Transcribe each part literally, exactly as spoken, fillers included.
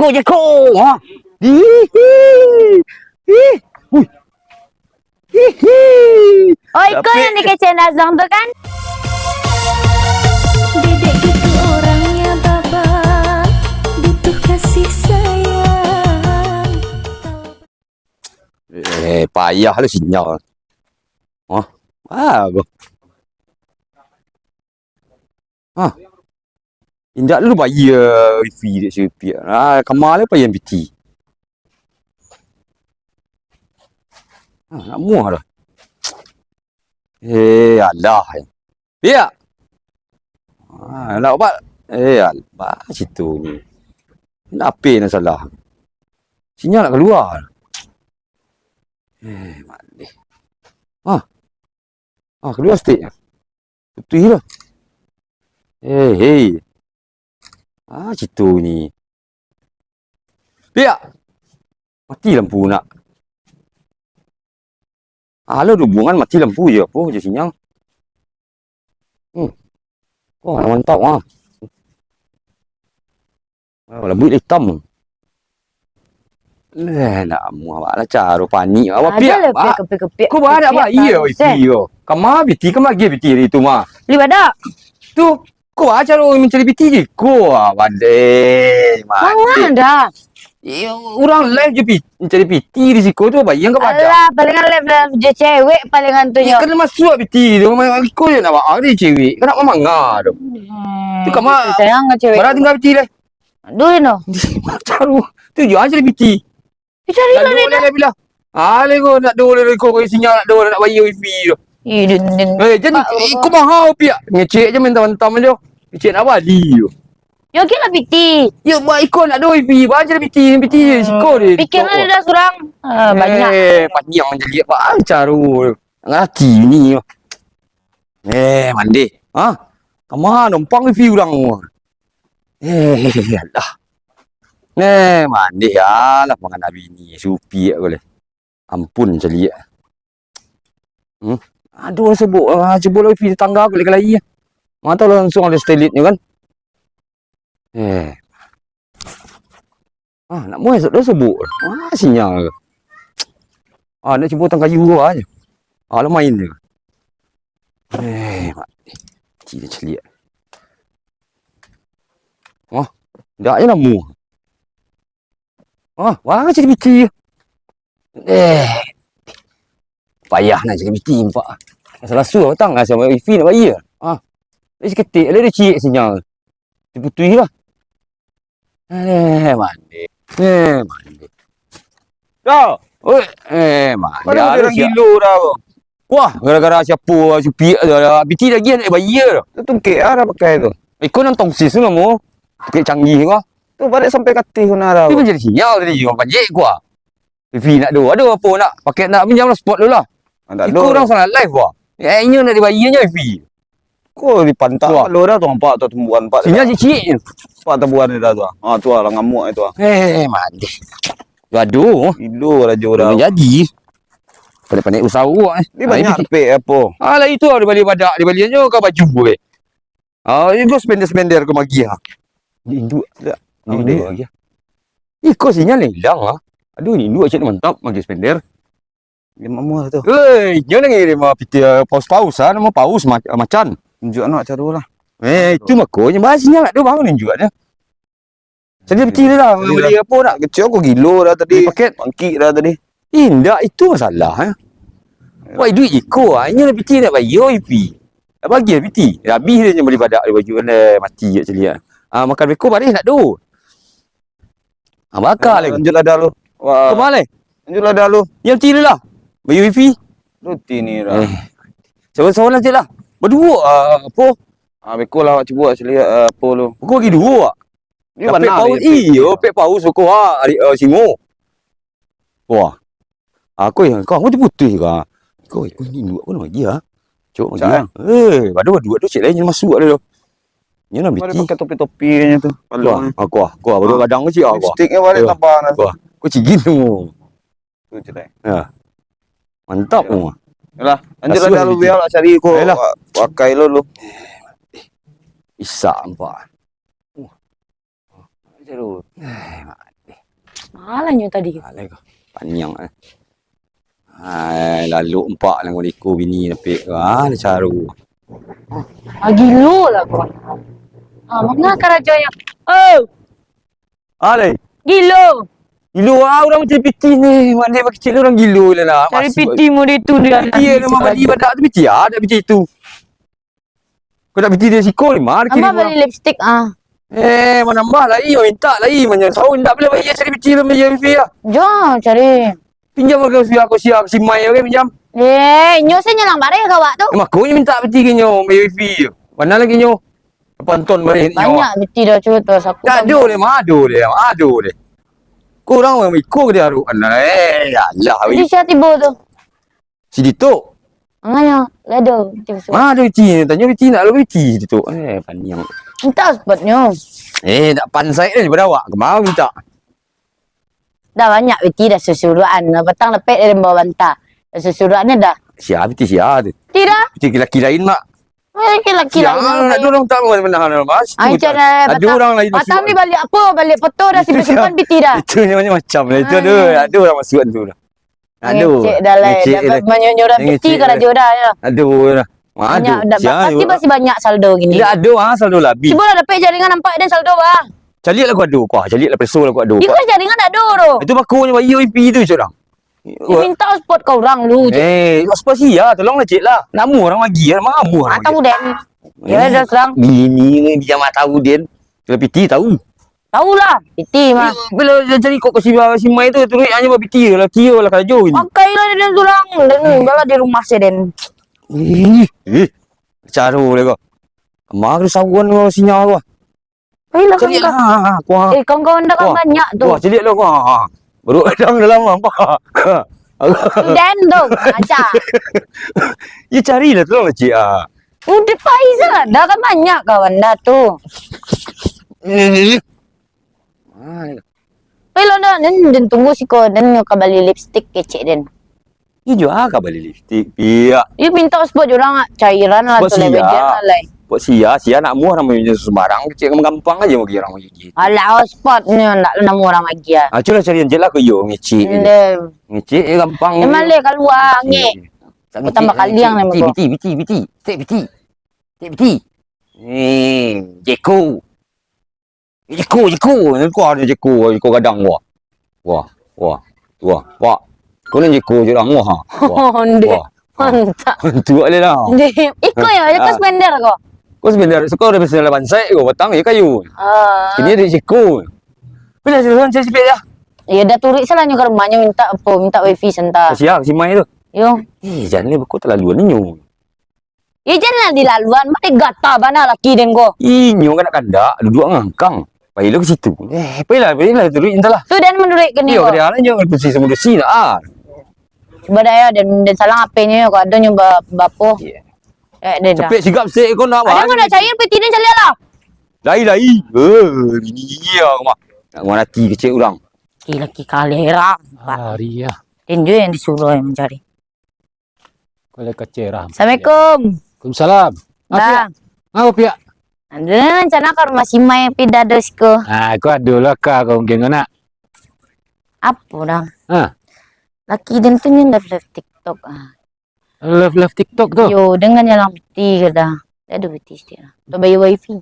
Jeko, Jeko. Ha? Hihi. Ih. Hui. Hihi. Oh, iko yang dikecewakan Azong tu kan? Dedek gitu orangnya, Baba, butuh kasih sayang. Eh, payah lah sinyal. Hah? Ah, go. Hah? Indak lu bayia wifi dek si Upiak. Ah, kama le payah piti. Ah, nak muah dah. Eh, alah. Piak. Ah, nak ubat. Eh, alah, situ ni. Nak ape nak salah? Sinyal nak kalua. Eh, maleh. Ah. Ah, kalua setik. Putuih lah. Eh, hei. Ah, situ ni. Piak. Mati lampu nak. Alah, dubuangan mati lampu je, apo je sinyal. Hmm. Oh, mantap ah. Oh, lambuik hitam. Eh, nak amuah awak lah caro panik. Awak Piak, Pak. Kau bahadak, Pak. Iyo, isi yo. Kama piti, kama agiah piti hari tu mah. Bali badak. Tu, kau bahadak caro mancari piti je. Kau, ah, badeh. Mangah dah. Iyo, urang live je pi-, mancari piti di siko tu, bayang ka badak. Alah, palingan live, live je cewek palingan tu nyo. Kan masuak piti tu, ma-, iko je nak baak di cewek. Kan nak mamangah tu. Hmm, tu kama, sayang ka cewek. Mana tinggal piti leh? Duh, no. Caro. Tu jual cari piti. Cari lah, lah, lah. Alah, ko nak doh, ko sinyal nak doh, nak bayia wifi tu. Eh, jadi, iko mahal, Piak. Ngecek je, minta mantam je. Ngecek nak bali tu. Yo, kira piti. Yo, ba iko nak doh wifi, ba cari piti, piti je, siko deh. Pikia lah dah surang. Ah, banyak. Eh, panjang je, Pak. Ah, caro. Ngarati ni. Eh, mandeh. Ha? Kama numpang wifi urang? Eh, alah. Eh, mandeh, alah, mangana bini, supiak ko leh. Ampun, caliak. Hmm? Aduh, sobok, ah, cubo lah wifi tetangga ko leh kalai. Mantau lah langsung ado setelit nyo kan. Eh. Ah, nak muai esok dah sobok. Ah, sinyal. Ah, nak cubo tang kayu ko aja. Ah, lah main je. Eh, mak. Cili celiak. Oh, dak je namu. Ah, wah, cili piti. Eh. Payah nak cili piti, nampak. Salah suah tang, asa wifi nak bayia. Ah. Dah saketek, dah ciek sinyal. Diputuih lah. Eh, mandi. Eh, mandi. Dah. Oi, eh, mandi. Pada urang gilo dah ko. Wah, gara-gara siapo, supiak tu lah. Piti lagi nak bayia tu. Tu tungkek ah dah pakai tu. Iko nan tongsis tu namo. Tungkek canggih ko. Tu barek sampai katih tu nah dah. Tapi manjadi sinyal tadi, urang panjek ko ah. Wifi nak doh. Aduh, apo nak? Pakai nak minjam lah spot dulu lah. Ah, tak ado. Iko urang salah live, wah. Eh, inyo nak dibayia nyo wifi. Ko dipantak palo dah tu, nampak tu tumbuhan, nampak. Sinyal ciek-ciek je. Nampak tumbuhan dah tu. Ha, tu lah, lah ngamuk tu. Eh, mandeh. Gaduh. Gilo rajo dah. Jadi. Pandai-pandai usaho, eh. Dia banyak dapek apo? Alah, itu lah, dibali badak, dibali nyo ka baju, eh. Ah, iko spender-spender ko magiah. Induak. Induak magiah. Iko sinyal ilang ah. Aduh, induak cek mantap magiah spender. Dia mamuah tu. Hei, nyo nang ngirim ah, piti, ah, paus-paus ah, namo paus ma-, macan. Tunjuk anak caro lah. Eh, itu makonyo, bah sinyal ado bang, tunjuk ado. Jadi piti lah, bali apo nak? Kecil aku gilo dah tadi. Bali paket. Bangkit dah tadi. Indak, itu masalah, eh. Wah, duit iko ah, inyo lah piti nak bayar, ipi. Nak bagi lah piti. Habis dah nyo bali badak di baju pandai, mati je caliak. Ah, makan beko baris nak tu. Ah, bakal lagi. Lanjut lah dah lu. Wah. Kemana? Lanjut lah dah lu. Yang piti lah. Bayar wifi. Lu tini dah. Eh. Sawan-sawan lah cik lah. Berdua ah, apo? Ah, beko lah awak cubo caliak ah, apo lu. Beko bagi dua awak. Iyo, pek paus beko ah, ari, ah, singo. Wah. Aku yang kau, aku tu putih ka. Kau, kau ni dua pun lagi ah. Cok lagi ah. Eh, badu badu tu cik lain yang masuk ada tu. Nyo nak biti. Pakai topi-topi nyo tu. Wah, aku ah, aku ah, badu gadang kecik ah, aku ah. Lipstiknyo balik tambah nah. Wah, aku cigin tu. Tu cik lain. Ya. Mantap tu. Yalah, lanjut lah lu biar lah cari ko. Pakai lu lu. Isak nampak. Aduh. Eh, mak. Malah nyo tadi. Alah ko. Paniang eh. Hai, lalu empak nang iko bini napek ko. Ah, caru. Ah, gilo lah kau. Ah, mana karajonyo? Oh, Alai. Gilo. Gilo ah, urang cari piti ni. Mande bakicik urang gilo lah nak. Cari piti mode tu dia. Piti yang nama bali badak tu piti ah, ada piti tu. Kau nak piti dia siko ni, mah. Tambah bali lipstick ah. Eh, manambah lai, minta lai, manyasau indak boleh bayar cari piti lah, bayar wifi ah. Jo, cari. Pinjam ka sia, ka sia, ka si Mai, oke, pinjam. Eh, nyo se nyo nang bareh ka awak tu. Eh, makonyo minta piti ka nyo, bayar wifi. Mana lagi nyo? Panton bareh nyo. Banyak piti dah cuba tu, saku. Tak ado deh, mah ado deh, mah ado deh. Kurang urang iko ka diarukan. Eh, ya Allah. Jadi sia tibo tu? Si Dito. Manganyo, lado, tibo suruah. Mah ado piti, tanyo piti nak lo piti si Dito. Eh, paniang. Entah sepatnyo. Eh, nak pansai deh daripada awak. Kemau minta. Dah banyak piti dah susuruan. Patang lepek dari bawah banta. Susuruannyo dah. Sia piti sia tu? Tidak. Piti laki lain, Mak. Eh, laki lain. Sia, ada orang tak mau benar, Mas. Ai, cara ada patang, orang lain patang masuk. Ni balik apa? Balik foto dah, itu simpan piti dah. Itu namanya macam lah. Itu ada, ada orang masuk tu dah. Aduh. Ngecek dah lah. Ngecek dapat lah. Manyunyuran piti ngecek karajo dah, ya. Aduh, dah. Banyak, aduh, dah, sia, pasti masih banyak saldo gini. Tidak ada, ah, saldo labih. Cuba lah dapik jaringan nampak dan saldo, bah. Caliak lah kau ado, kau caliak lah peso lah kau ado. Iko jaringan tak ada tu. Itu bakonyo bayi wifi tu seorang. Dia minta hotspot kau orang lu, cik. Eh, hotspot sia, tolonglah cik lah. Nama orang lagi ya, nama orang. Ah, lagi. Tahu den. Ya, dah serang. Bini ni dia mah tahu den. Kalau piti tahu. Tahu lah, piti mah. Bila dia cari kok si, si Mai tu, tu hanya buat piti lah, kio lah karajo ni. Pakai lah den surang, den bala di rumah saya den. Ih, ih. Caro dia kau. Kemari sawan kau sinyal kau. Ayolah, caliak kawan-kawan. Lah, ha, ha, ha, kuah. Eh, kawan-kawan dah kan kuah. Banyak tu. Kuah, caliak lah, kuah. Ha, ha. Baru kadang dalam apa? Tu den tu, macam. Ya, carilah, tolonglah, cik, ah. Udah, Faizal lah. Dah kan banyak kawan dah tu. Eh, eh, eh. Ah, ya. Ayolah, dah. Den, den tunggu siko. Den ka bali lipstik kecek, den. Iyo, ah, ka bali lipstik, piak. Iyo, minta hotspot jo urang, ah, cairan lah, hotspot tu, sia. Lah, lai. Hotspot sia, sia nak muah namonyo sumbarang, kecek gampang aja bagi urang bagi. Alah, hotspot ni ndak nemu urang bagi, ah. Ah, culah cari je lah, ko iyo, ngecek je. Ndeh. Ngecek je gampang. Emang leh kalua, ngek. Ngecek. Tambah kaliang ni, piti, piti, piti, piti. Tek piti. Tek piti. Eh, Jeko. Jeko, Jeko. Kau ada Jeko, Jeko gadang gua. Wah, wah, wah, pak. Kau ni Jeko je lah, wah. Wah, ondeh. Wah. Mantap. Mantap ada lah. Ondeh. Iko ya, iko spender ko. Kau spender, kau dah spender lapan sek ko, batang je kayu. Ah. Ini ada Jeko. Bila jalan saya sipit ya. Ya dah turik salah nyo ka rumahnyo minta apo, minta wifi santa. Sia, si Mai tu. Yo. Eh, jangan ni beko terlalu ninyo. Ijan lah dilaluan, mari gata bana laki den ko. Inyo kanak kandak, duduak ngangkang. Pailah ka situ. Eh, pailah, pailah, turuik, entahlah. Tu den manuruik kini ko. Iyo, kadialah inyo, pusi samo dusi nak, ah. Cuba dah yo, den, den salang H P-nyo, ko ado nyo ba-, bapo. Iya. Eh, den dah. Capek sigap sek ko nak. Ado ko nak cair, piti den caliak lah. Lai, lai. Eh, bini iya ko mah. Nak manati kecek urang. Laki-laki kalera. Hari ya. Den jo yang disuruh yang mencari. Kalau kacerah. Assalamualaikum. Waalaikumsalam. Ah, dah. Piak. Ngapa, piak? Ada rencana ka rumah si Mai, tapi dah ada siko. Ah, ko ado lah ka, ko mungkin ko nak. Apo dah? Ah. Laki den tu nyo live, live TikTok, ah. Live, live TikTok tu? Yo, dengan yang piti ke dah. Dah ada piti sikit lah. Tu bayar wifi.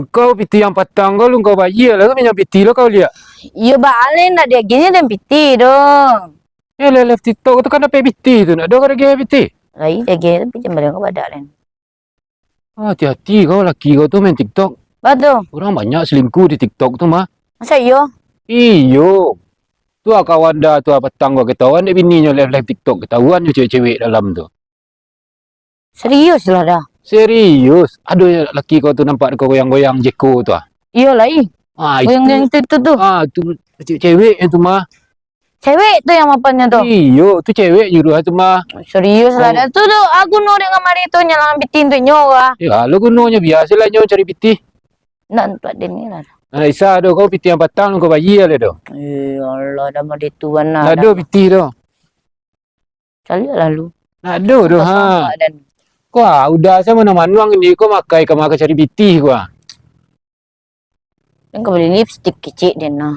Kau piti yang patang kau lu kau bayar lah, kau minyak piti lah kau liak. Iyo, ba alin nak diagihnyo den piti tu. Eh, live, live TikTok tu kan dapek piti tu, nak ado ka diagiah piti? Lai diagiah tapi jam barang kau badak den. Ah, hati-hati kau, laki kau tu main TikTok. Ba tu? Urang banyak selingkuh di TikTok tu mah. Masa iyo? Iyo. Tu ah kawan dah tu ah patang kau ketahuan dek bininyo live-live TikTok, ketahuan jo cewek-cewek dalam tu. Serius lah dah. Serius. Ado laki kau tu nampak kau goyang-goyang Jeko tu ah. Iyo lai. Ah, itu. Goyang-goyang itu, itu tu. Ah, tu cewek-cewek yang tu mah. Cewek tu yang mapannyo tu? Iyo, tu cewek nyuruah tu mah. Serius lah dah. Tu, tu, ah, guno dengan mari tu, nyalangan piti tu nyo lah. Ya, lo gunonyo biasolah nyo cari piti. Nak untuak den ni lah. Alah, isa ado kau piti yang patang kau bayia lah tu. Eh, Allah, dah mode tu bana. Dah ado piti tu. Caliak lalu. Nak ado tu, ha. Kau ah, udah sa manuang-manuang ni, kau makai ka makai cari pitih kau ah. Den ka bali lipstik kecek den nah.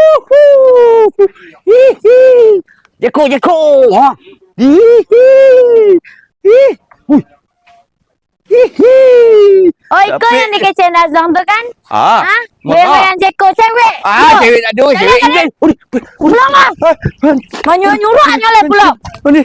Uhuh. Hihi. Jeko, jeko. Ha. Hihi. Ih. Hui. Hihi. Oh, iko yang dikecekan Azong tu kan? Ah. Ha? Goyang-goyang jeko cewek. Ah, cewek tak ada, cewek. Pulang ah. Manyuruh-nyuruh nyo lai pulang. Ni.